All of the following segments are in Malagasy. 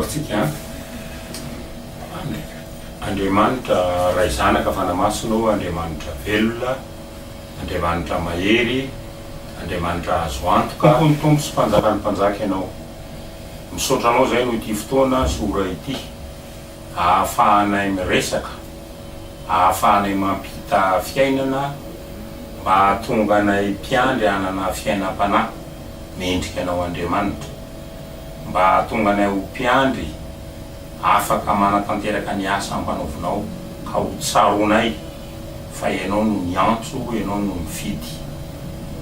tsika an. Andriamanitra Ray Zanaka Fanahy Masina ô Andriamanitra velona, Andriamanitra mahery, Andriamanitra azo antoka. Tompon'ny Tompo sy Mpanjakan'ny Mpanjaka Ianao. Misaotra Anao izahay noho ity fotoana sy ora ity ahafahanay miresaka, ahafahanay mampita fiainana mba hahatonga anay mpiandry hanana fiainam-panahy mendrika Anao Andriamanitra. Mba hahatonga anay ho mpiandry afaka manatanteraka ny asa ampanaovinao ka ho tsaroanay fa Ianao no niantso, Ianao no nifidy.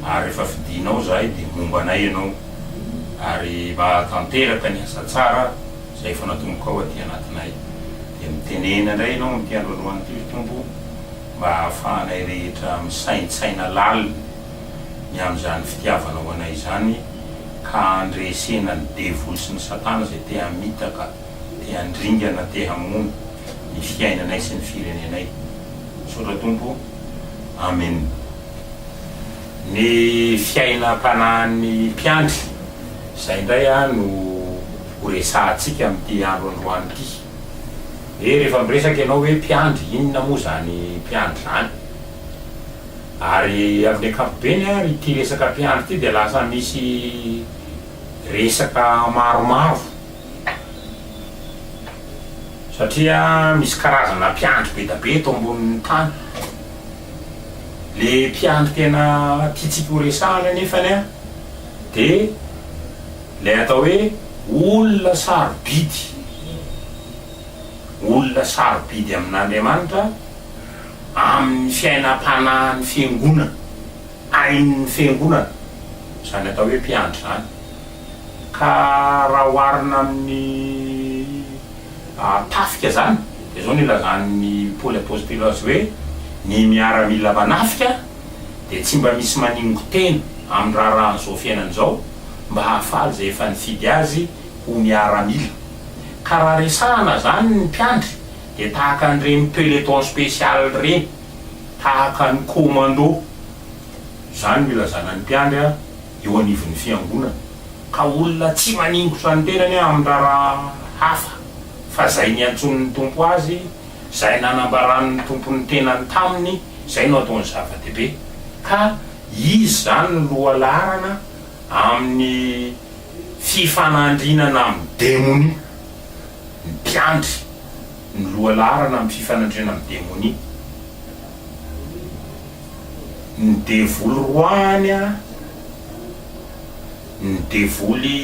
Ary rehefa fidinao izahay dia momba anay Ianao ary mahatanteraka ny asa tsara izay efa natombokao aty anatinay. Dia mitenena indray Ianao amin'ity andro androany ity ry Tompo mba hahafahanay rehetra misaintsaina lalina ny amin'izany fitiavanao anay izany ka handresena ny devoly sy ny satana izay te hamitaka, te handringana, te hamono ny fiainanay sy ny firenenay. Misaotra Tompo. Amen. Ny fiainam-panahin'ny mpiandry, izay indray no ho resahantsika amin'ity andro androany ity. Hoe rehefa miresaka ianao hoe mpiandry, inona moa izany mpiandry izany? Ary amin'ny ankapobeny ary ity resaka mpiandry ity dia lasa misy resaka maromaro satria misy karazana mpiandry be da be eto ambonin'ny tany. Le mpiandry tena tiantsika ho resahana nefany an de le atao hoe olona sarobidy, olona sarobidy amin'Andriamanitra. amin'ny fiainam-panahin'ny fiangonana, ain'ny fiangonana, izany atao hoe mpiandry izany. Ka raha oharina amin'ny tafika izany, dia izao no ilazan'i Paoly Apostoly azy hoe, ny miaramila manafika dia tsy mba misy maningo-tena amin'ny raharahan'izao fiainana izao, mba hahafaly izay efa nifidy azy ho miaramila. Ka raha resahana izany ny mpiandry, dia tahaka an'ireny peloton spécial ireny, tahaka ny commando, izany no ilazana ny mpiandry eo anivon'ny fiangonana, ka olona tsy maningotra ny tenany amin'ny raharaha hafa fa izay niantsoan'ny Tompo azy, izay nanambaran'ny Tompo ny tenany taminy, izay no ataony zava-dehibe, ka izy izany no lohalaharana amin'ny fifanandrinana amin'ny demonia. Ny mpiandry ny lohalaharana amin'ny fifanandrinana amin'ny demonia. Ny devoly roahany an, ny devoly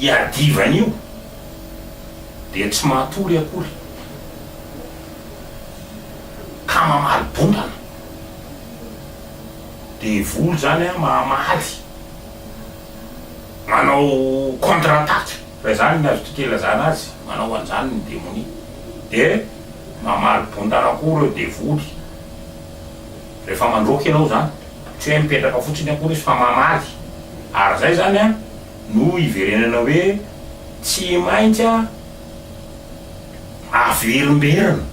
iadivany io dia tsy matory akory ka mamaly bontana. Devoly zany an mamaly, manao contre attaque. Raha izany ny azontsika ilazana azy, manao an'izany ny demonia. Dia mamaly bontana koa ireo devoly. Rehefa mandroaka ianao izany, tsy hoe mipetraka fotsiny akory izy fa mamaly. Ary izay izany an, no iverenana hoe tsy maintsy averimberina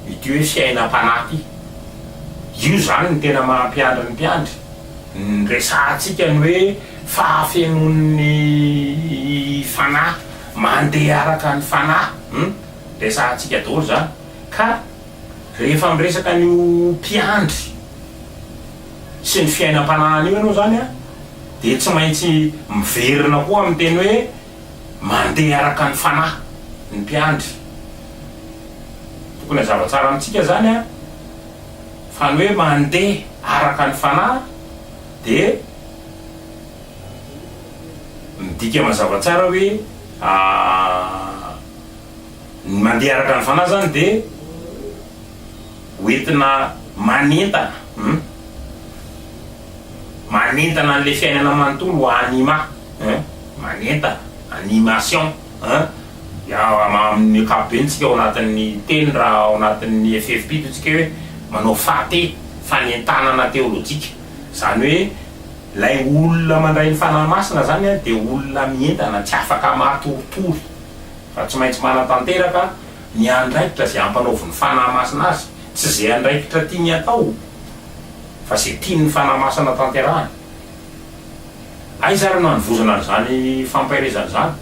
ity hoe fiainam-panahy ity. Io izany no tena maha mpiandry ny mpiandry. Ny resahantsika ny hoe fahafenoan'ny fanahy, mandeha araka ny fanahy, hum, resahantsika daholo izany. Ka rehefa miresaka an'io mpiandry sy ny fiainam-panahiny io ianao izany an, dia tsy maintsy miverina koa amin'ny teny hoe mandeha araka ny fanahy ny mpiandry. Tokony hazava tsara amintsika izany an, fa ny hoe mandeha araka ny fanahy dia midika mazava tsara hoe ny mandeha araka ny fanahy izany dia hoentina manentana, hum, manentana an'ilay fiainana manontolo ho anima, hum, manentana, animation, hum. Amin'ny ankapobeny tsika ao anatin'ny teny raha ao anatin'ny FFP toa tsika hoe manao FATE, fanentanana teolojika. Izany hoe ilay olona mandray ny Fanahy Masina izany dia olona mientana, tsy afaka matoritory fa tsy maintsy manatanteraka ny andraikitra izay ampanaovin'ny Fanahy Masina azy. Tsy izay andraikitra tiany atao fa izay tian'ny Fanahy Masina tanterahana. Aiza ary no hanovozana an'izany fampaherezana izany?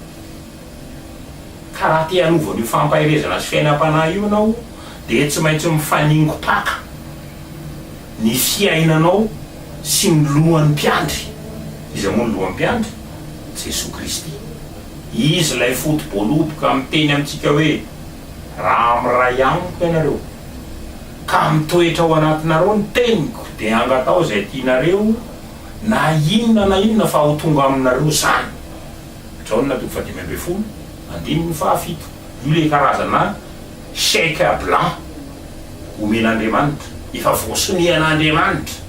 Ka raha te hanova an'io fampaherezana sy fiainam-panahy io ianao dia tsy maintsy mifaningo-paka ny fiainanao sy ny lohan'ny mpiandry. Iza moa ny lohan'ny mpiandry? Jesoa Kristy. Izy ilay foto-boaloboka miteny amintsika hoe, Raha miray amiko ianareo, ka mitoetra ao anatinareo ny teniko, dia angataho izay tianareo, na inona na inona, fa ho tonga aminareo izany. Jaona toko fahadimy ambin'ny folo, andininy fahafito. Io ilay karazana chèque blanc omen'Andriamanitra, efa voasonian'Andriamanitra.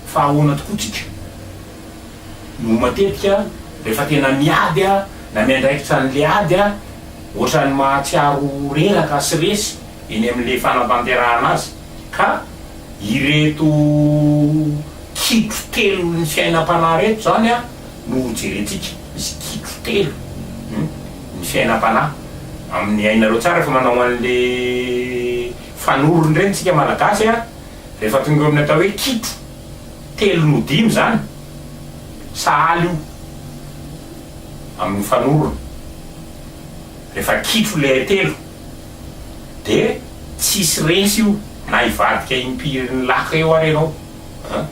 Fa ahoana tokoa tsika no matetika rehefa tena miady na miandraikitra an'ilay ady ohatran'ny mahatsiaro reraka sy resy eny amin'ilay fanatanterahana azy ka ireto kitro telon'ny fiainam-panahy ireto izany no hojerentsika, misy kitro telo ny fiainam-panahy amin'ny hainareo tsara fa manao an'ilay fanorona ireny tsika malagasy rehefa tonga eo amin'ny atao hoe kitro telo no dimy izany, sahala io amin'ny fanorona, rehefa kitro ilay telo dia tsisy resy io na hivadika impiry ny laka eo ary ianao an!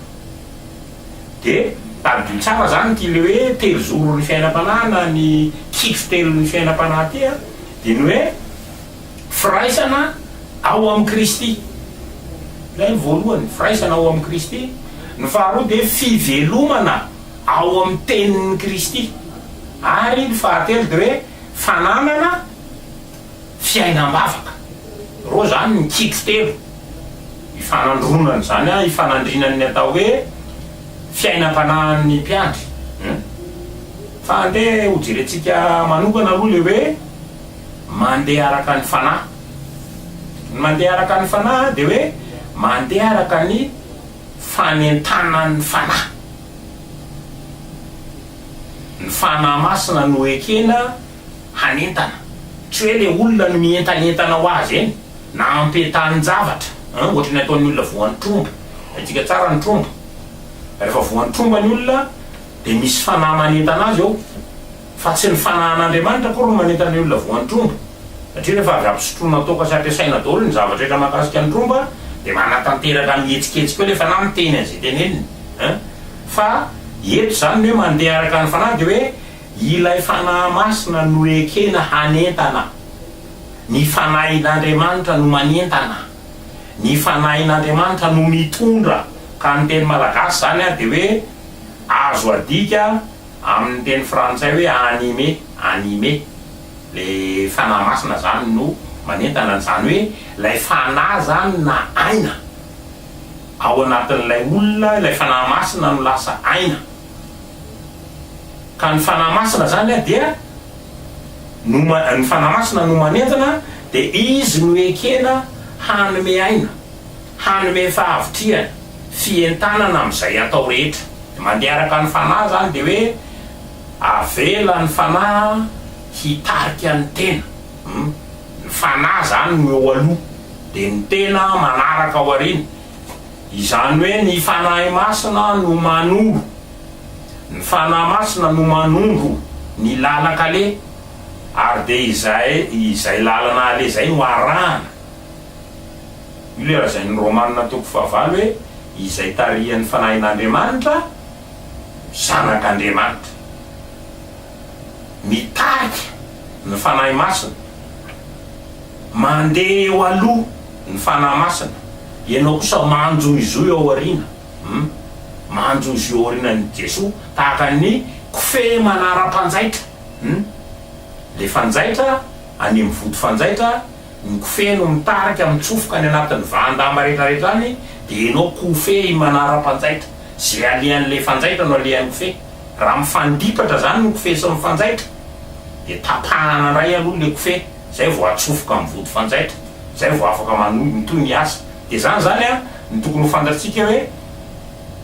Dia tadidio tsara izany ity ilay hoe telozoron'ny fiainam-panahy na ny kitro telon'ny fiainam-panahy ity an, dia ny hoe firaisana ao amin'i Kristy. Ilay ny voalohany, firaisana ao amin'i Kristy. Ny faharoa dia fivelomana ao amin'ny tenin'i Kristy. Ary ny fahatelo dia hoe fananana fiainam-bavaka. Ireo izany ny kitro telo ifanandronana izany, ifanandrinan'ny atao hoe fiainam-panahin'ny mpiandry. Fa andeha hojerentsika manokana aloha ilay hoe mandeha araka ny fanahy. Ny mandeha araka ny fanahy dia hoe mandeha araka ny fanentanan'ny fanahy. Ny fanahy masina no ekena hanentana. Tsy hoe ilay olona no mientanentana ho azy eny, na ampentanin-javatra, hein, ohatry ny ataon'ny olona voan'ny tromba. Haintsika tsara ny tromba. Rehefa voan'ny tromba ny olona dia misy fanahy manentana azy eo. Fa tsy ny fanahin'Andriamanitra akory no manentana ny olona voan'ny tromba. Satria rehefa avy ampisotroina toaka sy ampiasaina daholo ny zavatra rehetra mahakasika ny tromba dia manatanteraka mihetsiketsika eo ilay fanahy miteny an'izay teneniny an! Fa eto izany ny hoe mandeha araka ny fanahy dia hoe ilay Fanahy Masina no ekena hanentana. Ny Fanahin'Andriamanitra no manentana. Ny Fanahin'Andriamanitra no mitondra. Ka ny teny malagasy izany an dia hoe azo adika Amin'ny teny frantsay hoe anime, animer, le fanahy masina zany no manentana, zany hoe ilay fanahy zany na aina ao anatin'ilay olona, ilay fanahy masina no lasa aina. Ka ny fanahy masina zany dia no ny fanahy masina no manentana dia izy no ekena hanome aina, hanome fahavitrihana, fientanana amin'izay atao rehetra. Mandeha araka ny fanahy izany dia hoe avela ny fanahy hitarika ny tena. Ny fanahy izany no eo aloha dia ny tena manaraka ao aoriana. Izany hoe ny Fanahy Masina no manoro, ny Fanahy Masina no manondro ny lalan-kaleha ary dia izay izay lalana aleha izay no arahana. Io ilay lazain'ny Romana toko fahavalo hoe izay tarihan'ny Fanahin'Andriamanitra, zanak'Andriamanitra. Mitarika ny Fanahy Masina. Mandeha eo aloha ny Fanahy Masina, ianao kosa manjohizohy ao aoriana. Hum. Manjohizohy ao aorianan'i Jesoa tahaka ny kofehy manara-panjaitra. Hum. Ilay fanjaitra any amin'ny vody fanjaitra. Ny kofehy no mitarika mitsofoka any anatin'ny vahan-damba rehetrarehetra any dia enao kofehy manara-panjaitra. Ze alehan'ilay fanjaitra no alehan'ny kofehy. Raha mifandipatra zany ny kofehy sy ny fanjaitra dia tapahana indray aloha ilay kofehy zay vao atsofoka amin'ny vody fanjaitra, zay vao afaka manohy mitohy ny asa. Dia zany zany an no tokony ho fantatsika hoe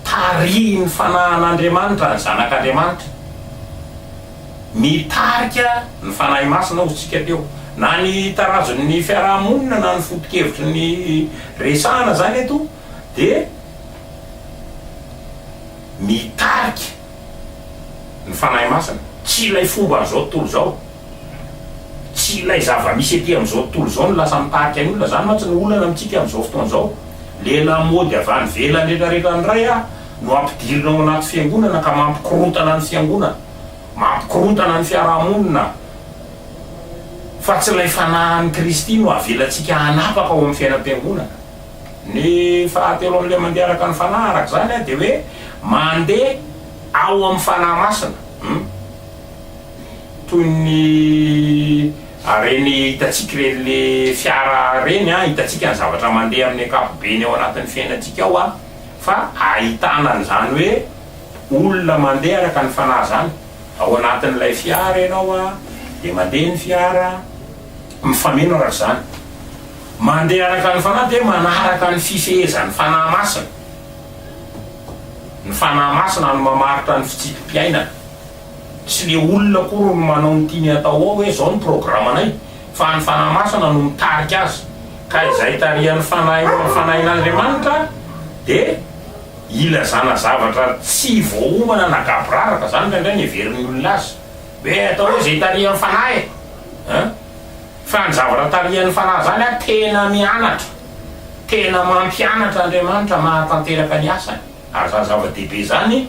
tarihin'ny fanahin'Andriamanitra ny zanak'Andriamanitra. Mitarika ny Fanahy Masina hozy tsika teo. Na ny tarazon'ny fiaraha-monina na ny foto-kevitry ny resahana zany eto dia mitarika ny Fanahy Masina. Tsy ilay fomban'izao tontolo izao. Tsy ilay zava-misy ety amin'izao tontolo izao no lasa mitarika ny olona, izany mantsy no olana amintsika amin'izao fotoana izao. Le lamaody avy any ivelany retraretra indray no ampidirina ao anaty fiangonana ka mampikorontana ny fiangonana, mampikorontana ny fiarahamonina. Fa tsy ilay Fanahin'i Kristy no avelantsika hanapaka ao amin'ny fiainam-piangonana. Ny fahatelo amin'ilay mandeha araka ny Fanahy araka izany dia hoe mandeha ao amin'ny Fanahy Masina. Hum. Toy ny ireny hitantsika ireny le fiara ireny an, hitantsika ny zavatra mandeha amin'ny ankapobeny ao anatin'ny fiainantsika ao an, fa ahitana an'izany hoe olona mandeha araka ny Fanahy izany. Ao anatin'ilay fiara ianao an, dia mandeha ny fiara, mifameno araka izany. Mandeha araka ny Fanahy dia manaraka ny fifehezan'ny Fanahy Masina. Ny Fanahy Masina no mamaritra ny fitsipi-piainana. Tsy le olona akory no manao ny tiany atao ao hoe zao ny programanay fa ny Fanahy Masina no mitarika azy. Ka izay tarihan'ny Fanahy Fanahin'Andriamanitra dia ilazana zavatra tsy voaomana na gaboraraka, zany indraindray ny heverin'ny olona azy. Hoe atao hoe izay tarihan'ny Fanahy e! An! Fa ny zavatra tarihan'ny Fanahy zany an, tena mianatra, tena mampianatra Andriamanitra mahatanteraka ny asany. Ary izany zava-dehibe izany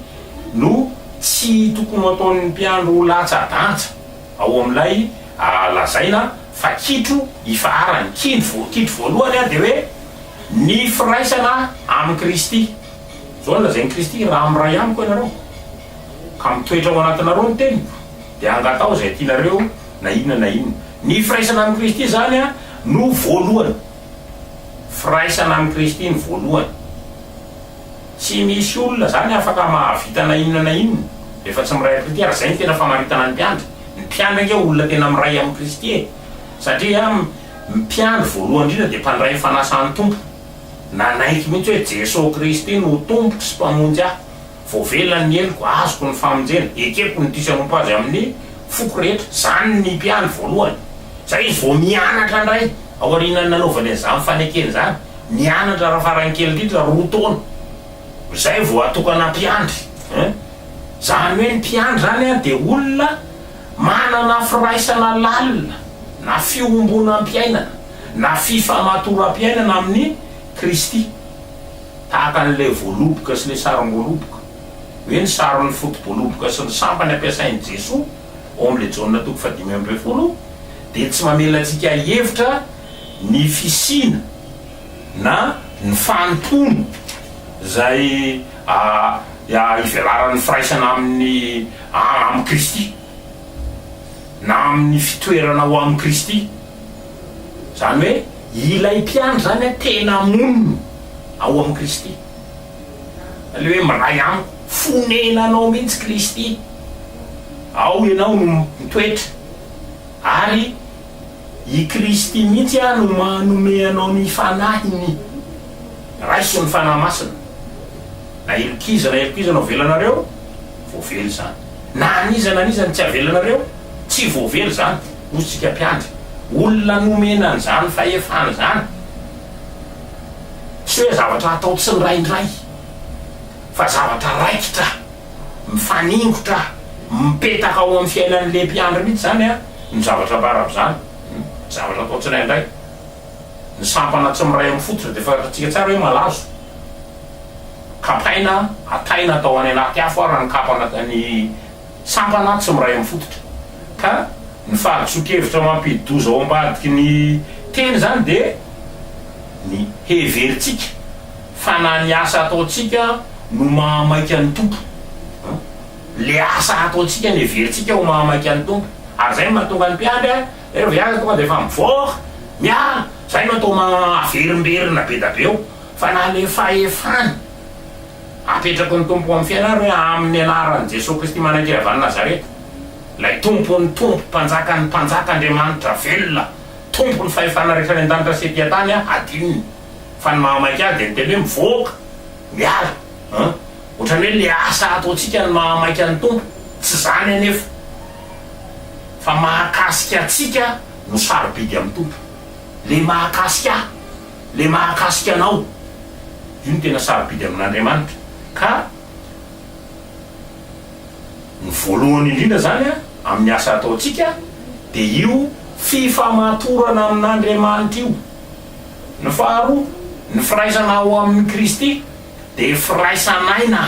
no tsy tokony ho ataon'ny mpiandry ho latsa-danja ao amin'ilay lazaina fa kitro ifaharany. Kitro kitro voalohany dia hoe ny firaisana amin'i Kristy. Izao no lazain'i Kristy, Raha miray amiko ianareo, ka mitoetra ao anatinareo ny teniko, dia angataho izay tianareo na inona na inona. Ny firaisana amin'i Kristy izany no voalohany. Firaisana amin'i Kristy no voalohany. Tsy misy olona zany afaka mahavita na inona na inona rehefa tsy miray amin'i Kristy ary zay no tena famaritana ny mpiandry. Ny mpiandry ange olona tena miray amin'i Kristy e! Satria ny mpiandry voalohany indrindra dia mpandray ny fanasan'ny Tompo. Nanaiky mihitsy hoe Jesoa Kristy no Tompoko sy Mpamonjy ahy. Voavela ny heloko, azoko ny famonjena, ekeko ny diso hanompo Azy amin'ny foko rehetra. Zany ny mpiandry voalohany. Zay izy vao mianatra indray aorianan'ny nanaovany an'izany fanekena izany. Nianatra raha farany kely indrindra roa taona izay vao atokana mpiandry hein. Izany hoe ny mpiandry izany an dia olona manana firaisana lalina na fiombonam-piainana na fifamatoram-piainana amin'i Kristy. Tahaka an'ilay voaloboka sy ilay sarim-boaloboka. Hoe ny sarin'ny foto-boaloboka sy ny sampany ampiasain'i Jesoa ao amin'ilay Jaona toko fahadimy ambin'ny folo dia tsy mamela antsika hihevitra ny fisiana na ny fanompoana izay ivelaran'ny firaisana amin'ny amin'i Kristy na amin'ny fitoerana ao amin'i Kristy. Izany hoe ilay mpiandry izany tena monina ao amin'i Kristy. Ilay hoe miray amiko, fonenanao mihitsy Kristy. Ao ianao no mitoetra ary I Kristy mihitsy no manome anao ny Fanahiny. Raiso ny Fanahy Masina. Na helok'iza na helok'iza no avelanareo, voavela izany. Na an'iza na an'iza no tsy avelanareo, tsy voavela izany. Hoy isika mpiandry. Olona nomena an'izany fahefana izany. Tsy hoe zavatra atao tsindraindray, fa zavatra raikitra. Mifaningotra, mipetaka ao amin'ny fiainan'ilay mpiandry mihitsy izany ny zavatra ambara amin'izany. Zavatra atao tsiraindray. Ny sampana tsy miray amin'ny fototra dia fantatsika tsara hoe malazo. Kapaina, ataina atao any anaty afo ary ny kapana ny sampana tsy miray amin'ny fototra. Ka ny fahadisoan-kevitra mampidi-doza ao ambadiky ny teny izany dia ny heverintsika fa na ny asa ataontsika no mahamaika ny Tompo. Le asa ataontsika no heverintsika ho mahamaika ny Tompo. Ary zay no mahatonga ny mpiandry a, rehefa hiasa tonga dia efa mivoaka, miala, zay no atao mahaverimberina be da be eo. Fa na le fahefana apetraky ny Tompo amin'ny fiainana ary hoe amin'ny anaran'i Jesoa Kristy manankery avy any Nazareta, ilay Tompon'ny Tompo, Mpanjakan'ny Mpanjaka, Andriamanitra velona, Tompon'ny fahefana rehetra any an-danitra sy ety an-tany, hadinony. Fa ny mahamaika ahy dia ny teny hoe mivoaka, miala an! Ohatran'ny hoe le asa ataontsika no mahamaika ny Tompo, tsy izany anefa fa mahakasika antsika no sarobidy amin'ny Tompo. Le mahakasika ahy, le mahakasika anao, io no tena sarobidy amin'Andriamanitra. Ka ny voalohany indrindra izany an, amin'ny asa ataontsika dia io. Fifamatorana amin'Andriamanitra io. Ny faharoa, ny firaisana ao amin'i Kristy dia firaisan'aina,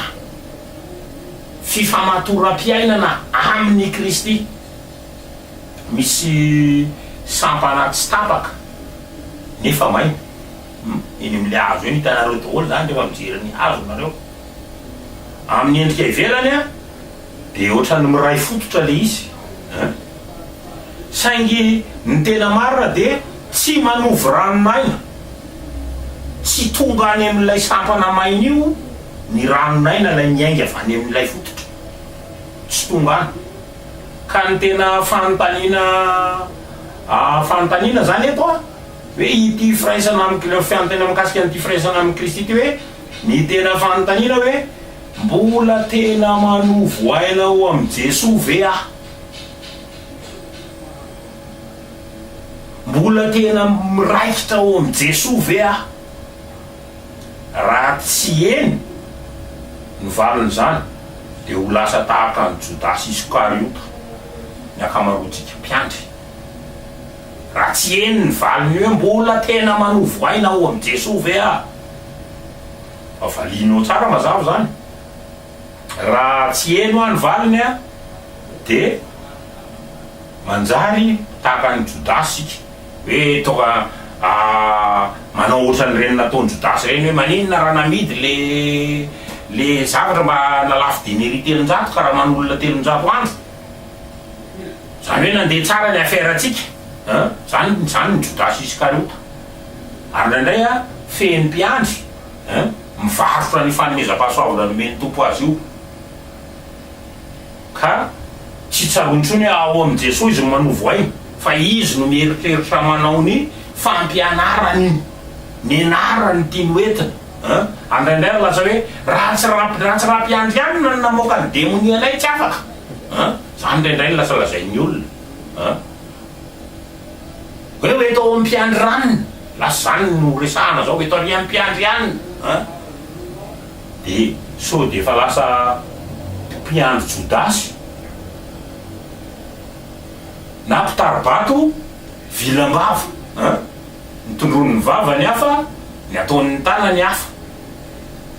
fifamatoram-piainana amin'i Kristy. Misy sampana tsy tapaka nefa maina. Hum, eny amin'ilay hazo eny hitanareo daholo izany rehefa mijery ny hazo nareo. Amin'ny endrika ivelany an, dia ohatran'ny miray fototra ilay izy an. Saingy ny tena marina dia tsy manovo ranon'aina, tsy tonga any amin'ilay sampana maina io ny ranon'aina ilay miainga avy any amin'ilay fototra. Tsy tonga any. Ka ny tena fanontaniana fanontaniana izany eto an, hoe ity firaisana amin'i, fanontaniana mikasika an'ity firaisana amin'i Kristy ity hoe, ny tena fanontaniana hoe, mbola tena manovo aina ao amin'i Jesoa ve aho? Mbola tena miraikitra ao amin'i Jesoa ve aho? Raha tsy eny ny valin'izany dia ho lasa tahaka an'i Jodasy Iskariota ny ankamaroantsika mpiandry. Raha tsy eny ny valiny hoe mbola tena manovo aina ao amin'i Jesoa ve aho? Fa valianao tsara mazava izany. Raha tsy eny hoa ny valiny a, dia manjary tahaka an'i Jodasy isika, hoe tonga manao ohatran'ireny nataon'i Jodasy ireny hoe maninona raha namidy le le zavatra mba nalafo deneria 300 ka raha manolona 300 andro. Izany hoe nandeha tsara ny affaire-ntsika an, izany izany ny Jodasy Iskariota. Ary indraindray a, feno mpiandry Hein? Mivarotra ny fanomezam-pahasoavana nomen'ny Tompo azy io. Ka tsy tsaroany intsony hoe ao amin'i Jesoa izy no manovo aina, fa izy no mieritreritra manao ny fampianarany, ny anarany tiany ho entina. Hein? Ary indraindray ary lasa hoe raha tsy raha raha tsy Rampiandrianina no namoaka ny demonianay tsy afaka. Hein? Izany indraindray no lasa lazain'ny olona. Hein? Hoe ho eto ao Ampiandriranina, lasa izany no resahana zao, eto ary Ampiandrianina an! Dia sao dia efa lasa mpiandry Jodasy na mpitari-bato vilam-bava an! Ny tondroin'ny vavany hafa, ny ataon'ny tanany hafa.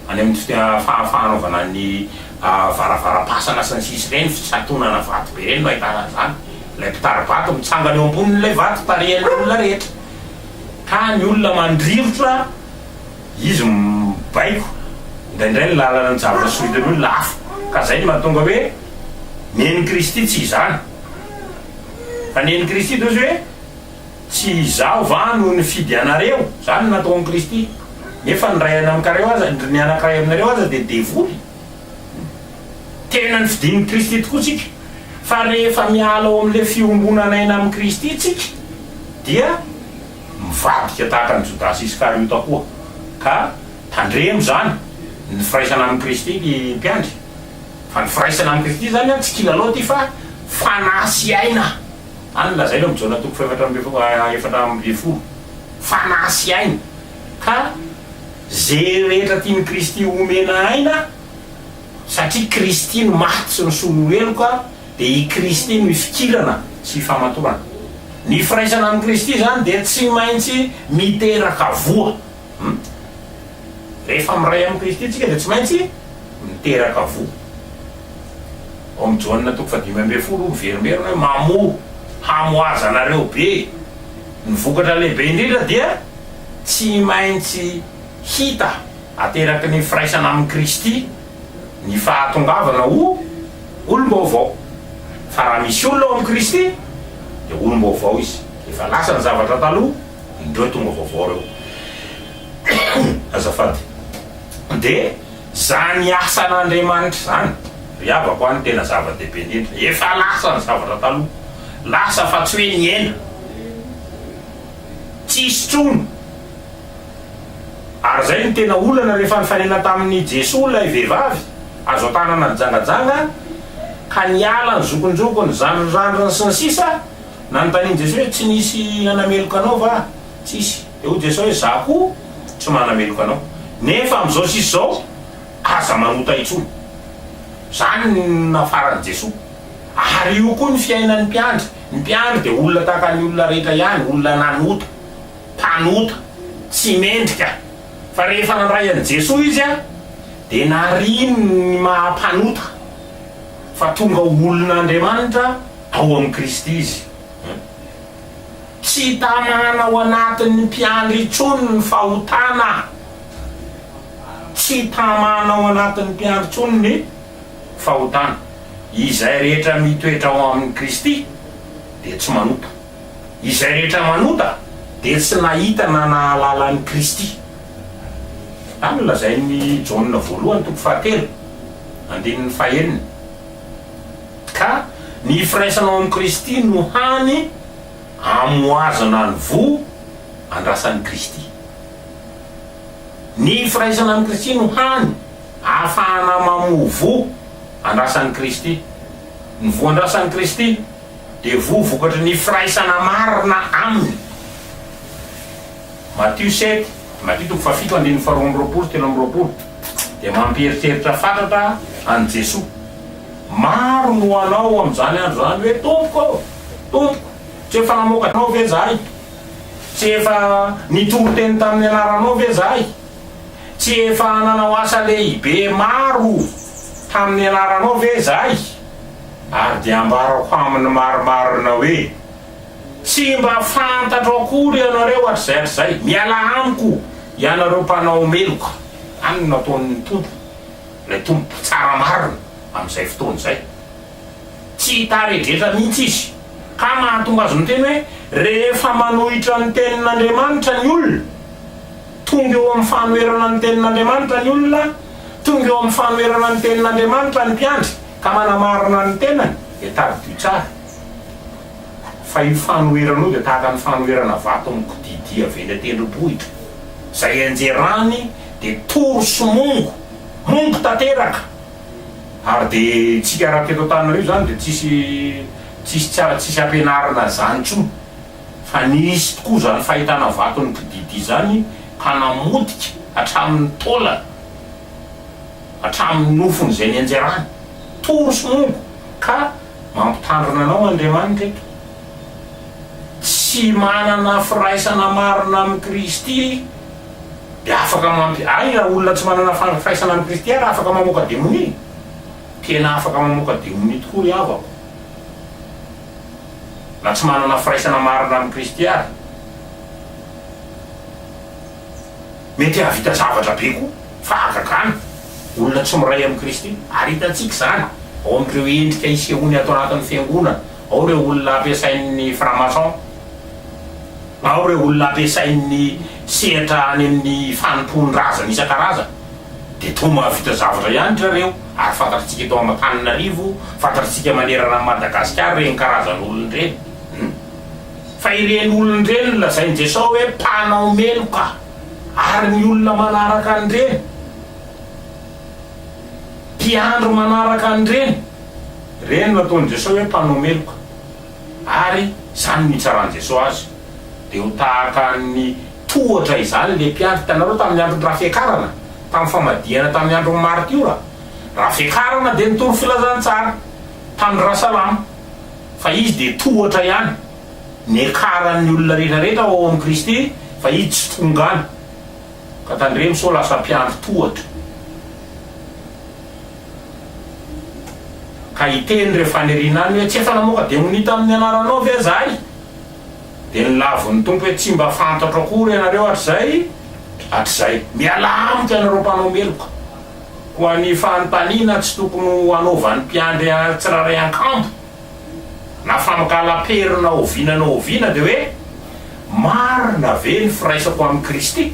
Any amin'ny fanaovana ny varavaram-pasana sy ny sisa ireny, fisatonana vato be ireny no ahitana an'izany. Ilay mpitari-bato mitsangana eo ambonin'ilay vato tarihan'ny olona rehetra. Ka ny olona mandrirotra, izy mibaiko. Indraindray ny lalana ny zavatra soritan'ny olona hafa. Ka izay no mahatonga hoe nen'i Kristy tsy izany. Fa nen'i Kristy dia hoe. Tsy izaho va no nifidy anareo? Izany no nataon'i Kristy. Nefa ny iray anamkareo aza, ny anankiray aminareo aza dia devoly. Tena nifidin'i Kristy tokoa tsika. Fa rehefa miala ao amin'ilay fiombonan'aina amin'i Kristy tsika, dia mivadika tahaka an'i Jodasy Iskariota koa. Ka tandremo izany ny firaisana amin'i Kristy ry mpiandry. Fa ny firaisana amin'i Kristy izany tsy kilalao ity fa fanahy sy aina. Any lazaina ao amin'ny Jaona toko fahefatra amby 14, fanahy sy aina, ka ze rehetra tian'i Kristy homena aina, satria Kristy no maty sy nisolo heloka, dia i Kristy no ifikirana sy ifamatorana. Ny firaisana amin'i Kristy izany dia tsy maintsy miteraka voa. Hum. Rehefa miray amin'i Kristy tsika dia tsy maintsy miteraka voa. Ao amin'ny Jaona toko fahadimy ambin'ny folo miverimberina hoe mamoa hamoazanareo be. Ny vokatra lehibe indrindra dia tsy maintsy hita ateraky ny firaisana amin'i Kristy ny fahatongavana ho olom-baovao. Fa raha misy olona ao amin'i Kristy dia olom-baovao izy. Efa lasa ny zavatra taloha, indreo tonga vaovao ireo. Azafady. Dia zany asan'Andriamanitra zany ry havako a no tena zava-dehibe indrindra. Efa lasa ny zavatra taloha. Lasa fa tsy hoe nihena. Tsisy intsony. Ary zay no tena olana rehefa nifanena tamin'i Jesoa ilay vehivavy azo an-tanana nijangajanga ka niala ny zokinjokiny, zandrindrandriny sy ny sisa Nanontanian'i Jesoa hoe tsy nisy nanameloka anao va? Tsisy. Dia hoy Jesoa hoe Izaho koa tsy manameloka anao. Nefa amin'izao sisa izao, aza manota intsony. Izany no nafaran'i Jesoa. Ary io koa ny fiainan'ny mpiandry. Ny mpiandry dia olona tahaka ny olona rehetra ihany, olona nanota, mpanota, tsy mendrika. Fa rehefa nandray an'i Jesoa izy dia nariany ny maha mpanota fa tonga ho olon'Andriamanitra ao amin'i Kristy izy. Tsy tamana ao anatin'ny mpiandry intsony ny fahotana. Tsy tamana ao anatin'ny mpiandry intsony ny fahotana. Izay rehetra mitoetra ao amin'i Kristy dia tsy manota. Izay rehetra manota dia tsy nahita na nahalala an'i Kristy. Izany no lazain'i Jaona voalohany toko fahatelo, andininy fahenina. Ka ny firaisana ao amin'i Kristy no hany amohazana ny voa andrasan'i Kristy. Ny firaisana amin'i Kristy no hany ahafahana mamoa voa andrasan'i Kristy. Ny voa andrasan'i Kristy dia voa vokatry ny firaisana marina Aminy. Matio sept, Matio toko fahafito andininy faharoa amby roapolo sy 23 dia mampieritreritra fatratra an'i Jesoa. Maro no hanao amin'izany andro izany hoe, Tompoko ô! Tompoko, tsy efa namoaka Anao ve izahay? Tsy efa nitory teny tamin'ny anaranao ve izahay? Tsy efa nanao asa lehibe maro tamin'ny anaranao ve izahay? Ary dia ambarako aminy marimarina hoe, Tsy mba fantatro akory ianareo hatrizay hatrizay. Mialà amiko, ianareo mpanao meloka. Izany no nataon'ny Tompo, ilay Tompo mpitsara marina, amin'izay fotoana izay. Tsy hitaredretra mihitsy izy. Ka mahatonga azy miteny hoe, Rehefa manohitra ny tenin'Andriamanitra ny olona, tonga eo amin'ny fanoherana ny tenin'Andriamanitra ny olona, tonga eo amin'ny fanoherana ny tenin'Andriamanitra ny mpiandry, ka manamarina ny tenany, dia tadidio tsara fa io fanoherana io dia tahaka ny fanoherana vato mikodidia avy eny an-tendrombohitra, izay ianjerany dia toro sy mongo, mongo tanteraka. Ary dia tsika raha teto Antananarivo izany dia tsisy tsisy tsy tsisy ampianarina an'izany intsony fa nisy tokoa izany fahitana vaton'ny mpodidia izany ka namotika hatramin'ny taolana, hatramin'ny nofony izay nianjerany. Toro sy mongo ka mampitandrina anao Andriamanitra eto. Tsy manana firaisana marina amin'i Kristy Dia afaka mampi, hay raha olona tsy manana firaisana amin'i Kristy ary afaka mamoaka demonia? Tena afaka mamoaka demonia tokoa ry havako. Na tsy manana firaisana marina amin'i Kristy ary. Mety hahavita zavatra be koa, fahagagana, olona tsy miray amin'i Kristy. Ary hitantsika izany ao amin'ireo endrika isehoany ato anatin'ny fiangonana, ao ireo olona ampiasain'ny franc-maçon, Ao ireo olona ampiasain'ny sehatra any amin'ny fanompoan-drazana isan-karazany dia toa mahavita zavatra ihany ry zareo ary fantatr'tsika eto Antananarivo, fantatr'tsika manerana an'i Madagasikara ireny karazan'olona ireny. Hum. Fa ireny olona ireny no lazain'i Jesosy hoe mpanao meloka ary ny olona manaraka an'ireny, mpiandry manaraka an'ireny, ireny no ataon'i Jesosy hoe mpanao meloka. Ary izany no hitsaran'i Jesoa azy. Dia ho tahaka ny tohatra izany ilay mpiandry. Hitanareo tamin'ny andron'ny rafiakarana, tamin'ny famadihana tamin'ny andron'ny maritiora. Rafiakarana dia nitory filazantsara tamin'ny Rasalama. Fa izy dia tohatra ihany. Niakaran'ny olona rehetra rehetra ao amin'i Kristy, fa izy tsy tonga any. Ka tandremo sao lasa mpiandry tohatra. Ka hiteny ireo faniriana any hoe, Tsy efa namoaka demonia tamin'ny anaranao ve izahay? Dia nolavin'ny Tompo hoe, Tsy mba fantatro akory ianareo hatrizay hatrizay. Mialà amiko ianareo mpanao meloka. Koa ny fanontaniana tsy tokony ho hanaovan'ny mpiandry tsirairay ankambo na famakalam-pery na oviana na oviana dia hoe, Marina ve ny firaisako amin'i Kristy?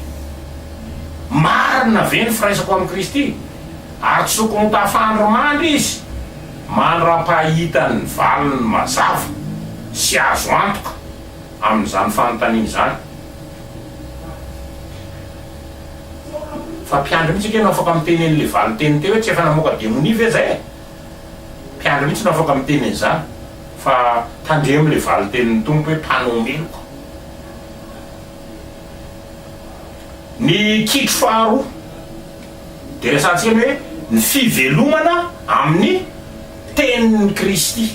Marina ve ny firaisako amin'i Kristy? Ary tsy tokony ho tafandry mandry izy mandra-pahitany ny valiny mazava sy azo antoka amin'izany fanontaniana izany. Fa mpiandry mihitsy ange no afaka miteny an'ilay valin-teny teo hoe tsy efa namoaka demonia ve zay e? Mpiandry mihitsy no afaka miteny an'izany. Fa tandremo ilay valin-tenin'ny Tompo hoe mpanao meloka. Ny kitro faharoa dia resahantsika ny hoe ny fivelomana amin'ny tenin'i Kristy.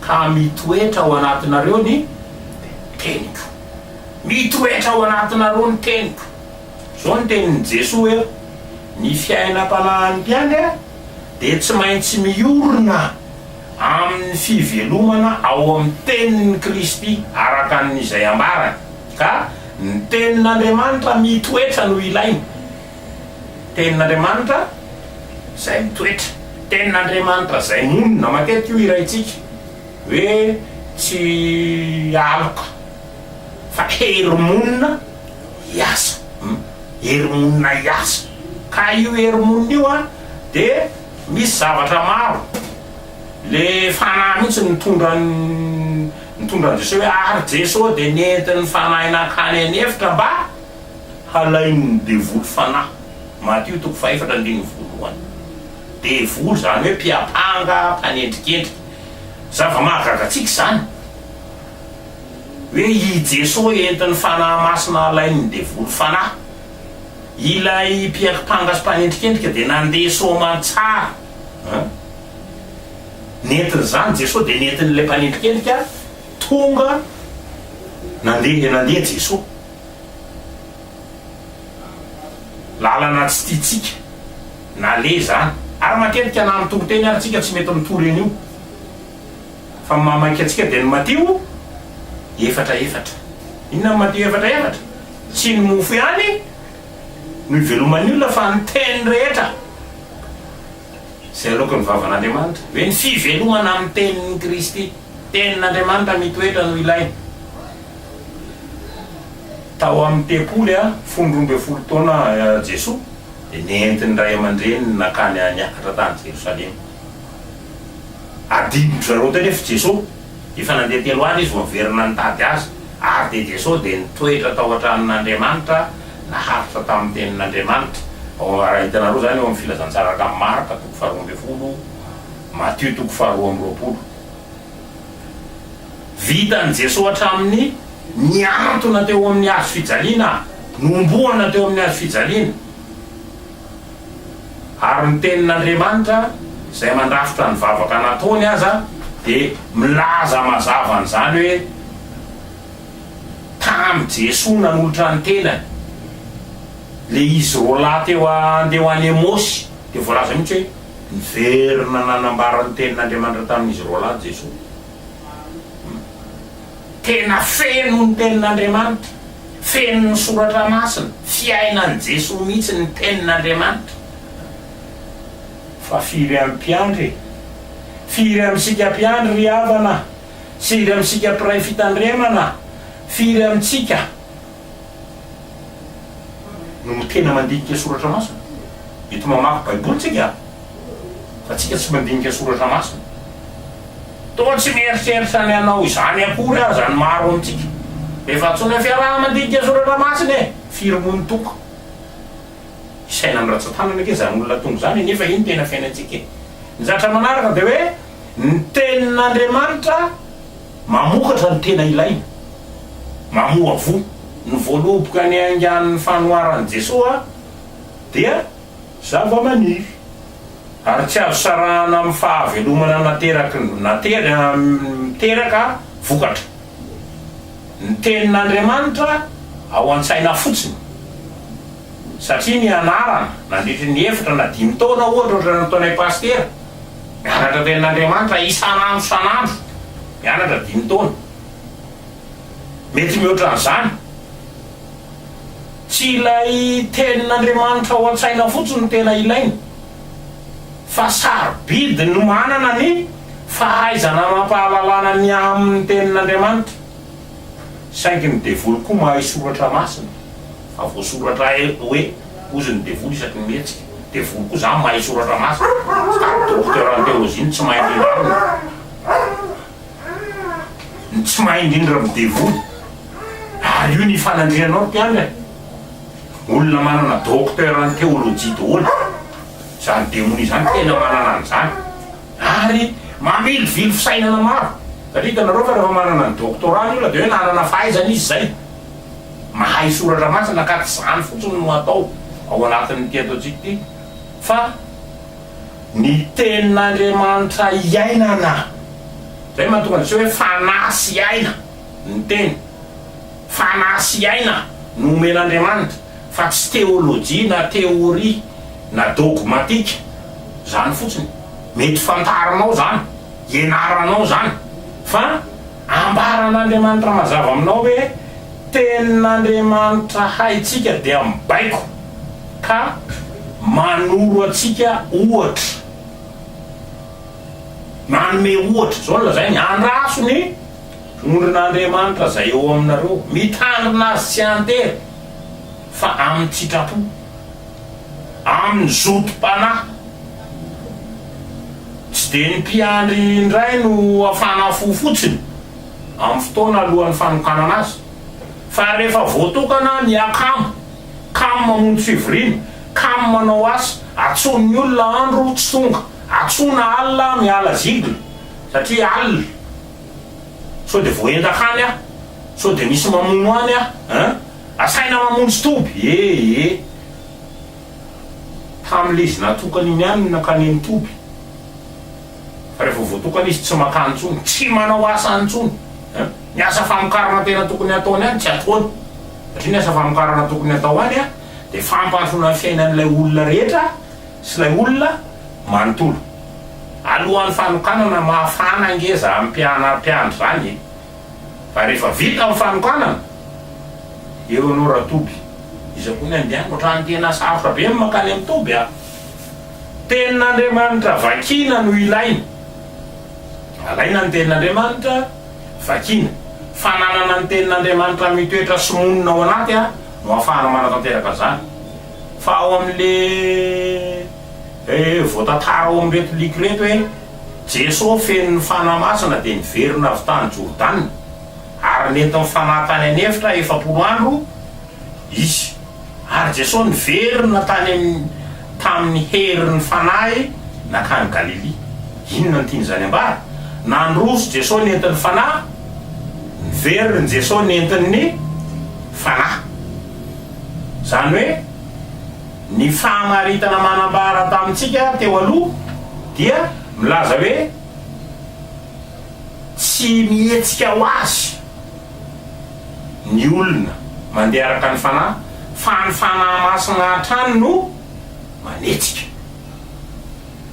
Ka mitoetra ao anatinareo ny teniko. Mitoetra ao anatinareo ny teniko. Izao ny tenin'i Jesoa hoe, Ny fiainam-panahin'ny mpiandry dia tsy maintsy miorina amin'ny fivelomana ao amin'ny tenin'i Kristy araka ny izay ambarany. Ka ny tenin'Andriamanitra mitoetra no ilaina. Tenin'Andriamanitra izay mitoetra. Tenin'Andriamanitra izay monina. Matetika io hiraintsika hoe tsy aloka fa hery monina hiasa. Hery monina hiasa. Ka io hery monina io an dia misy zavatra maro. Le fanahy mihitsy nitondra nitondra an'i Jesoa hoe ary Jesoa dia nentin'ny fanahy nankany an'efitra mba halain'ny devoly fanahy. Matio toko fahefatra andininy voalohany. Devoly izany hoe mpiampanga, mpanendrikendrika. Zava-mahagaga antsika izany. Hoe i Jesoa entin'ny Fanahy Masina alain'ny devoly fanahy. Ilay mpiampanga sy mpanendrikendrika dia nandeha soamantsara. An? Nentin'izany Jesoa dia nentin'ilay mpanendrikendrika tonga nandeha nandeha Jesoa. Lalana tsy tiantsika naleha izany. Ary matetika na mitory teny ary tsika tsy mety mitory an'io. Fa ny mahamaika antsika dia ny Matio efatra efatra. Inona ny Matio efatra efatra? Tsy ny mofo ihany no iveloman'ny olona fa ny teny rehetra izay aloaky ny vavan'Andriamanitra. Hoe ny fivelomana amin'ny tenin'i Kristy. Tenin'Andriamanitra mitoetra no ilaina. Tao amin'ny tempoly, fony 12 taona Jesoa, dia nentin'ny ray aman-dreniny nankany niakatra tany Jerosalema. Adinodry zareo teo nefa Jesoa, efa nandeha telo andro izy vao niverina nitady azy, ary dia Jesoa dia nitoetra tao an-tranon'Andriamanitra, naharitra tamin'ny tenin'Andriamanitra. Ao, raha hitanareo izany ao amin'ny Filazantsara araka an'i Marka toko faharoa ambin'ny folo, Matio toko faharoa amby roapolo. Vitan'i Jesoa hatramin'ny nihantona teo amin'ny hazo fijaliana, nohomboana teo amin'ny hazo fijaliana. Ary ny Tenin'Andriamanitra, izay mandrafitra ny vavaka nataony aza, dia milaza mazava an'izany hoe, Tamin'i Jesoa nanolotra ny tenany, ilay izy roalahy teo handeha ho any Emaosy, dia voalaza mihitsy hoe, niverina nanambara ny Tenin'Andriamanitra tamin'izy roalahy Jesoa. Tena feno ny Tenin'Andriamanitra, feno ny Soratra Masina, fiainan'i Jesoa mihitsy ny Tenin'Andriamanitra. Fa firy amin'ny mpiandry e? Firy amintsika mpiandry ry havana? Firy amintsika mpiray fitandremana? Firy amintsika no tena mandinika Soratra Masina? Mety mamaky Baiboly tsika fa tsika tsy mandinika Soratra Masina. Toa tsy mieritreritra ny hanao izany akory aza ny maro amintsika. Rehefa antsoina hoe fiaraha-mandinika Soratra Masina e! Firy moa ny toko? Isaina amin'ny ratsan-tanana ange izany olona tonga izany e, nefa iny tena fiainantsika e! Ny zavatra manaraka dia hoe ny Tenin'Andriamanitra mamokatra ny tena ilaina. Mamoa voa. Ny voaloboka niaingan'ny fanoharan'i Jesoa dia zavamaniry. Ary tsy azo sarahana amin'ny fahavelomana nateraky ny miteraka vokatra. Ny tenin'Andriamanitra ao an-tsaina fotsiny. Satria nianarana nandritry ny efatra na dimy taona ohatra ohatran'ny nataonay pasitera, mianatra tenin'Andriamanitra isan'andro isan'andro, mianatra dimy taona. Mety mihoatra an'izany. Tsy ilay tenin'Andriamanitra ao an-tsaina fotsiny no tena ilaina, fa sarobidy ny manana ny fahaizana amam-pahalalana ny amin'ny tenin'Andriamanitra. Saingy ny devoly koa mahay soratra masina, fa voasoratra hoe hozy ny devoly isaky ny mihetsika. Devoly koa izany mahay soratra masina, sady docteur en théologie no tsy mahay indrindra aminy. Ny tsy mahay indrindra amin'ny devoly. Ary io ny ifanandrianao ry mpiandry a! Olona manana docteur en théologie daholo izany demonia izany, tena manana an'izany. Ary mamilivily fisainana maro. Satria hitanareo fa rehefa manana ny doctorat ny olona dia hoe nanana fahaizana izy izay. Mahay soratra masina ka tsy izany fotsiny no atao ao anatin'ity ataontsika ity fa ny tenin'Andriamanitra iainana. Izay no mahatonga an'izao hoe fanahy sy aina ny teny. Fanahy sy aina no omen'Andriamanitra fa tsy teolojia na teoria na dogmatika izany fotsiny. Mety fantarinao izany, ianaranao izany fa ambaran'Andriamanitra mazava aminao hoe tenin'Andriamanitra haintsika dia mibaiko ka manoro antsika ohatra. Manome ohatra. Izao no lazainy, andraso ny Ondrin'Andriamanitra izay eo aminareo, mitandrina azy tsy an-tery, fa amin-tsitrapo, amin'ny zotom-panahy. Tsy dia ny mpiandry indray no hafana fo fotsiny amin'ny fotoana alohan'ny fanokanana azy, fa rehefa voatokana ny akamo, kamo mamonjy fivoriana, kamo manao asa, antsoin'ny olona andro tsy tonga, antsoina alina miala zigle, satria alina. Sao dia voaendaka any aho? Sao dia misy mamono any aho hein? Asaina mamonjy toby? Eh eh! Tamin'ilay izy natokana iny ihany no nankany amin'ny toby. Fa rehefa voatokana izy tsy makany intsony, tsy manao asa intsony hein? Ny asa famokarana tena tokony hataony any tsy ataony. Satria ny asa famokarana tokony hatao any dia fampandrosoana ny fiainan'ilay olona rehetra sy ilay olona manontolo. Alohan'ny fanokanana mafana ange zany mpiana mpiandry zany e! Fa rehefa vita ny fanokanana, eo ianao Ratoby, iza koa ny andeha any? Ohatran'ny tena sarotra be ny mankany amin'ny toby a! Tenin'Andriamanitra vakiana no ilaina. Alaina ny tenin'Andriamanitra, vakiana. Fananana ny tenin'Andriamanitra mitoetra sy monina ao anaty no ahafahana manatanteraka an'izany. Fa ao amin'le. Eh, voatantara ao amin'ireto liko ireto hoe, Jeso feno ny Fanahy Masina dia niverina avy tany Jordana, ary nentin'ny Fanahy tany an'efitra 40 andro Izy. Ary Jeso niverina tany amin'ny tamin'ny herin'ny Fanahy nankany Galilia. Inona no tian'izany ambara? Nandroso Jeso nentin'ny Fanahy, niverina Jeso nentin'ny Fanahy. Izany hoe. Ny famaritana manambara tamintsika teo aloha dia milaza hoe tsy mihetsika ho azy ny olona mandeha araka ny Fanahy fa ny Fanahy Masina hatrany no manetsika.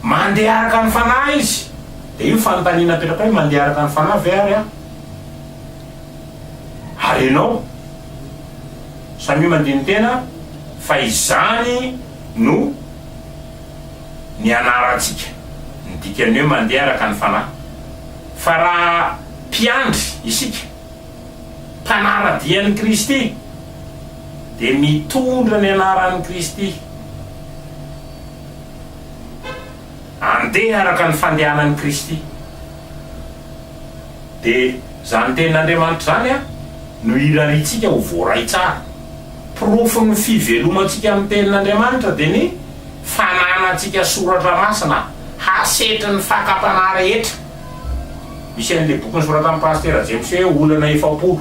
Mandeha araka ny Fanahy izy. Dia io fanontaniana apetraka hoe mandeha araka ny Fanahy ve ary aho? Ary ianao? Samia mandini-tena fa izany no nianarantsika ny dikan'ny hoe mandeha araka ny Fanahy. Fa raha mpiandry isika, mpanara-dia an'i Kristy, dia mitondra ny anaran'i Kristy, andeha araka ny fandehanan'i Kristy. Dia izany tenin'Andriamanitra izany no irariantsika ho voaray tsara. Porofon'ny fivelomantsika amin'ny tenin'Andriamanitra dia ny fananantsika soratra masina hasetry ny fakam-panahy rehetra. Misy an'ilay boky nosoratan'i Pasitera James hoe Olana 40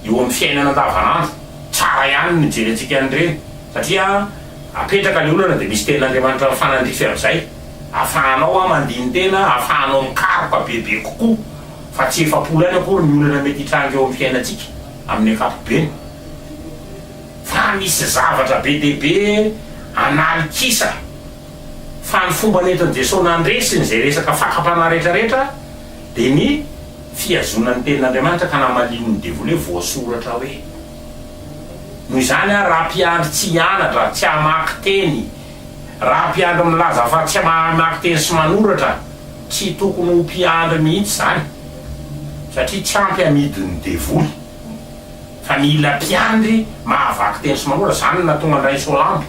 eo amin'ny fiainana andavanandro. Tsara ihany ny mijery antsika an'ireny satria apetraka ilay olana dia misy tenin'Andriamanitra mifanandrify amin'izay. Afahanao mandini-tena, afahanao mikaroka bebe kokoa fa tsy 40 ihany akory ny olana mety hitranga eo amin'ny fiainantsika amin'ny ankapobeny. Fa misy zavatra be dia be analin-kisa fa ny fomba nentin'i Jesoa nandresiny izay resaka fakam-panahy rehetrarehetra dia ny fihazonany ny tenin'Andriamanitra ka namaliany ny devoly hoe voasoratra hoe. Noho izany ary raha mpiandry tsy hianatra, tsy hamaky teny, Raha mpiandry milaza fa tsy mahay mamaky teny sy manoratra, tsy tokony ho mpiandry mihitsy izany, satria tsy ampy amidin'ny devoly, fa mila mpiandry mahavaky teny sy manoratra, izany no nahatonga an-dRainsoalambo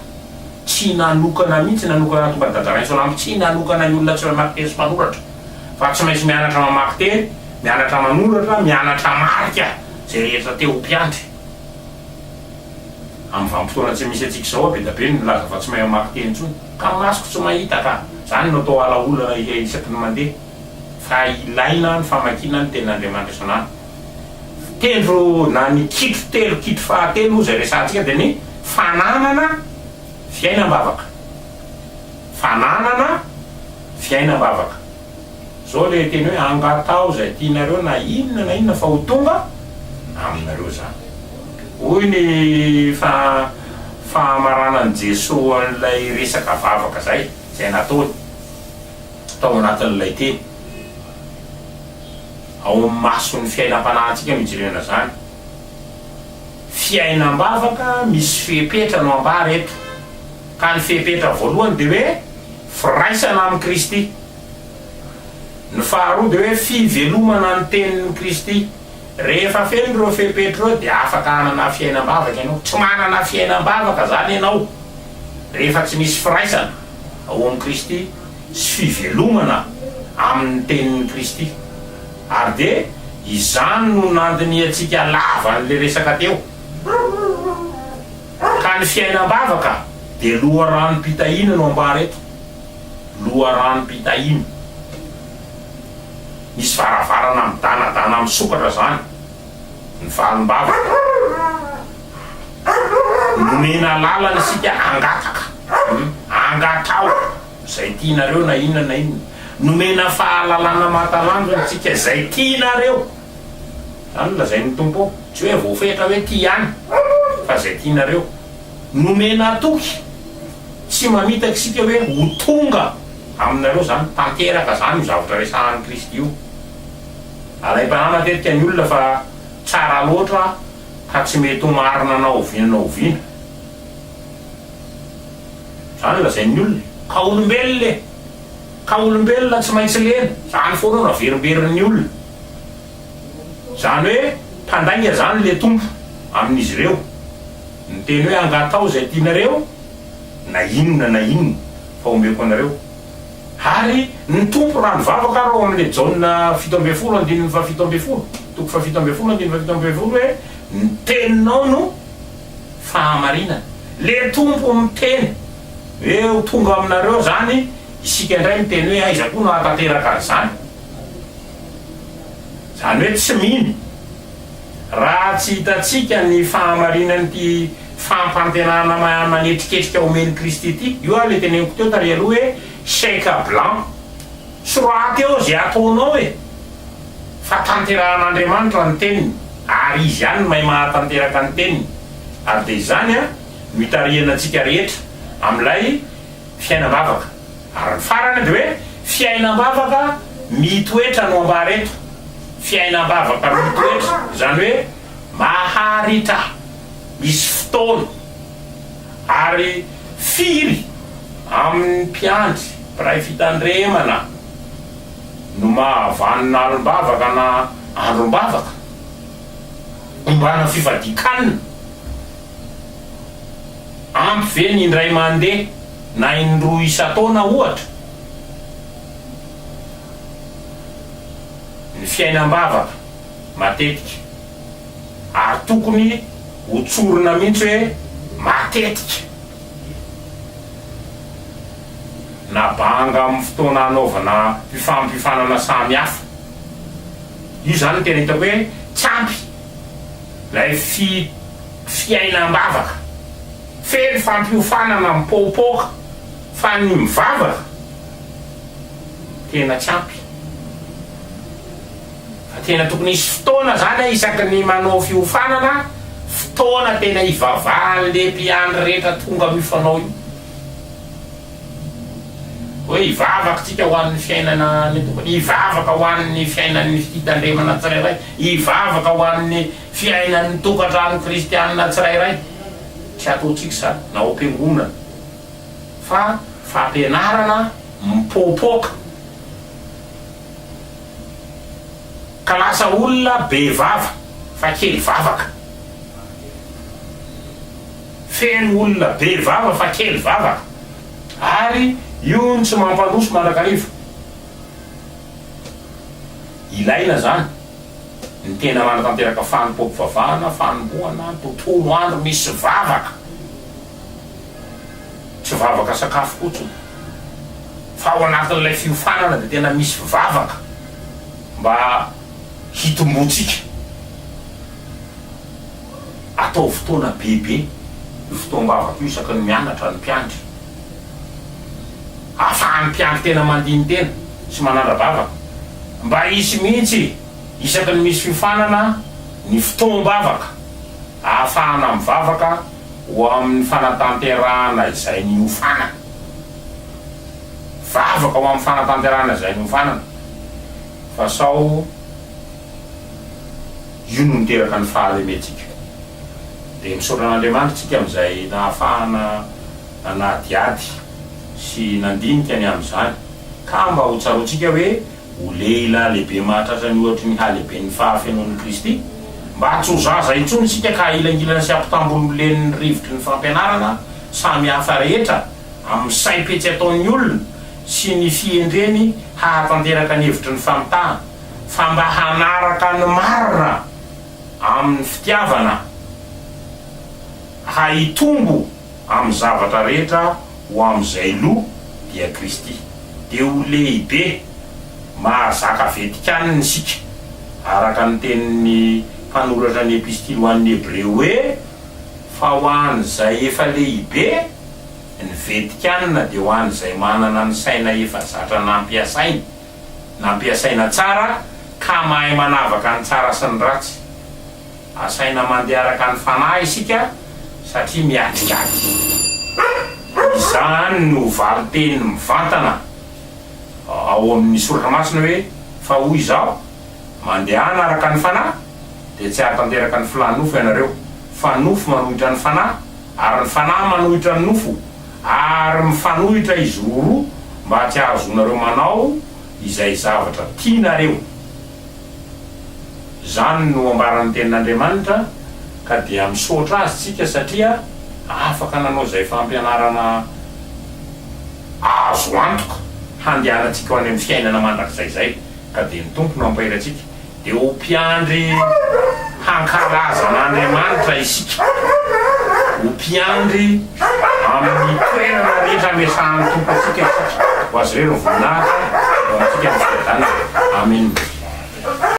tsy nanokana mihitsy, nanokana nahatonga an'i Dada Rainsoalambo tsy nanokana ny olona tsy mahay mamaky teny sy manoratra, fa tsy maintsy mianatra mamaky teny, mianatra manoratra, mianatra marika izay rehetra te ho mpiandry. Amin'ny vanim-potoana tsy misy antsika izao be da be ny milaza fa tsy mahay mamaky teny intsony. Ka masoko tsy mahita ka! Izany no atao ala olana isaky ny mandeha fa ilaina ny famakiana ny tenin'Andriamanitra isan'andro. Tendro na ny kitro telo kitro fahatelo moa izay resahantsika dia ny fananana fiainam-bavaka. Fananana fiainam-bavaka. Zao le teny hoe angataho izay tianareo na inona na inona fa ho tonga aminareo izany. Hoy ny fa fahamaranan'i Jesoa an'ilay resaka vavaka izay, izay nataony tao anatin'ilay teny. Ao amin'ny mason'ny fiainam-panahintsika no ijerena izany. Fiainam-bavaka misy fepetra no ambara eto. Ka ny fepetra voalohany dia hoe firaisana amin'i Kristy. Ny faharoa dia hoe fivelomana ny tenin'i Kristy. Rehefa feno ireo fepetra ireo dia afaka hanana fiainam-bavaka ianao. Tsy manana fiainam-bavaka izany ianao rehefa tsy misy firaisana ao amin'i Kristy sy fivelomana amin'ny tenin'i Kristy. Ary dia izany no nandinihantsika lava an'ilay resaka teo. Ka ny fiainam-bavaka dia loharanom-pitahiana no ambara eto. Loharanom-pitahiana. Misy varavarana midanadana misokatra izany ny valim-bavaka. Nomena lalana isika hangataka. Angataho izay tianareo na inona na inona. Nomena fahalalana mahatalanjona isika izay tianareo. Izany no lazain'ny Tompo ao. Tsy hoe voafetra hoe ty ihany fa izay tianareo. Nomena toky tsy mamitaka isika hoe ho tonga aminareo izany, tanteraka izany io zavatra resahan'i Kristy io. Alaim-panahy matetika ny olona fa tsara loatra ka tsy mety ho marina na oviana na oviana. Izany no lazain'ny olona. Ka olombelona e! Ka olombelona tsy maintsy lena. Izany foana no averimberin'ny olona. Izany hoe mpandainga izany ilay Tompo amin'izy ireo. Niteny hoe angataho izay tianareo na inona na inona fa omeko anareo. Ary ny Tompo raha nivavaka ary ao amin'ilay Jaona 17 andininy faha 17, toko faha 17 andininy faha 17 hoe ny teninao no fahamarinana. Ilay Tompo miteny hoe ho tonga aminareo izany, isika indray miteny hoe aiza koa no hahatanteraka an'izany. Izany hoe tsy mino. Raha tsy hitantsika ny fahamarinan'ity fampantenana manetriketrika omen'i Kristy ity, io ary ilay teneniko teo tary aloha hoe chèque blanc. Soraty eo izay ataonao e! Fa tanterahan'Andriamanitra ny teniny, ary Izy ihany no mahay mahatanteraka ny teniny. Ary dia izany no itarihana antsika rehetra amin'ilay fiainam-bavaka. Ary ny farany dia hoe fiainam-bavaka mitoetra no ambara eto. Fiainam-bavaka mitoetra, izany hoe maharitra, misy fotoana. Ary firy amin'ny mpiandry, mpiray fitandremana no mahavanona alim-bavaka na androm-bavaka? Ombana fifadian-kanina? Ampy ve ny indray mandeha na indroa isan-taona ohatra? Ny fiainam-bavaka, matetika. Ary tokony ho tsorina mihitsy hoe matetika. Na banga amin'ny fotoana hanaovana fifampiofanana samy hafa. Io izany no tena hitako hoe tsy ampy. Ilay fi fiainam-bavaka. Feno fampiofanana mipoapoaka fa ny mivavaka tena tsy ampy. Fa tena tokony hisy fotoana zany isaky ny manao fiofanana, fotoana tena hivavahan'le mpiandry rehetra tonga mifanao io. Hoe hivavaka tsika ho an'ny fiainana ny tokony, hivavaka ho an'ny fiainan'ny fitandremana tsirairay, hivavaka ho an'ny fiainan'ny tokantrano kristianina tsirairay. Tsy ataontsika izany na ao am-piangonana fa fampianarana mipoapoaka. Ka lasa olona be vava fa kely vavaka. Feno olona be vava fa kely vavaka. Ary io no tsy mampandroso mandrakariva. Ilaina zany ny tena manatanteraka fanompoam-pivavahana, fanombohana tontolo andro misy vavaka. Tsy vavaka sakafo fotsiny fa ao anatin'ilay fiofanana dia tena misy vavaka mba hitomboantsika. Ataovy fotoana bebe io fotoam-bavaka io isaky ny mianatra ny mpiandry. Ahafahan'ny mpiandry tena mandini-tena sy manandra-bavaka. Mba hisy mihitsy isaky ny misy fiofanana ny fotoam-bavaka ahafahana mivavaka ho amin'ny fanatanterahana izay niofanana. Vavaka ho amin'ny fanatanterahana izay niofanana fa sao io no miteraka ny fahalementsika. Dia misaotra an'Andriamanitra isika amin'izay nahafahana nanadihady sy nandinika ny amin'izany ka mba ho tsaroantsika hoe ho lehilahy lehibe mahatratra ny ohatry ny halehiben'ny fahafenoan'i Kristy, mba tsy ho zaza intsony isika ka ahilangilana sy ampitambolimbolenin'ny rivotry ny fampianarana samy hafa rehetra amin'ny saim-petsy ataon'ny olona sy ny fihendreny hahatanteraka ny hevitry ny famitahana, fa mba hanaraka ny marina amin'ny fitiavana hahitombo amin'ny zavatra rehetra ho amin'izay loha, dia Kristy. Dia ho lehibe mahazaka vetikanina isika, araka ny tenin'ny mpanoratra ny Epistily ho an'ny Hebreo hoe, Fa ho an'izay efa lehibe, ny vetikanina dia ho an'izay manana ny saina efa zatra nampiasaina, nampiasaina tsara, ka mahay manavaka ny tsara sy ny ratsy. Asaina mandeha araka ny Fanahy isika satria miatrika ady. Izany no valin-teny mivantana ao amin'ny Soratra Masina hoe, Fa hoy izaho, Mandehana araka ny Fanahy, dia tsy hahatanteraka ny filàn'ny nofo ianareo, fa nofo manohitra ny Fanahy, ary ny Fanahy manohitra ny nofo, ary mifanohitra izy roroa mba tsy hahazoanareo manao izay zavatra tianareo. Izany no ambaran'ny Tenin'Andriamanitra ka dia misaotra Azy tsika satria afaka nanao izay fampianarana azo antoka handehanantsika ho any amin'ny fiainana mandrakizay izay ka dia ny Tompo no hampahery antsika dia ho mpiandry hankalaza an'Andriamanitra isika, ho mpiandry amin'ny toerana rehetra ametrahan'ny Tompo antsika isika. Ho Azy irery ny voninahitra, ho antsika ny fiadanana. Amena.